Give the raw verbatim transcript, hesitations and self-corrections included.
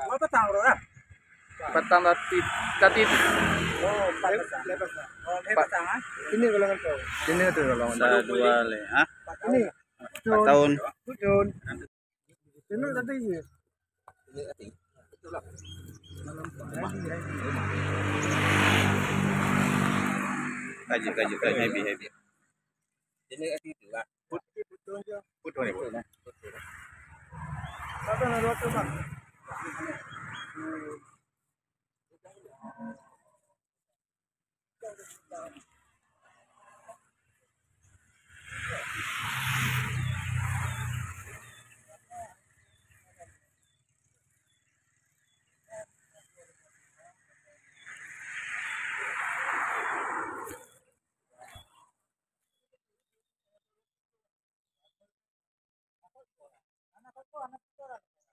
Berapa tang, Bro, ya? Patang tapi, tapi Oh, empat pasang. Oh, lima Pak. Pasang, ah? Ini golongan tu. Sini tu golongan. Ada dua leh, ha? Ini. Empat tahun. Betul. Ini tadi je. Kaji, kaji, kaji, heavy, heavy. Ini kat situ, Kak. Put-, putus je. Putus ni, putus. Putus. Satu, dua, tu, Bang.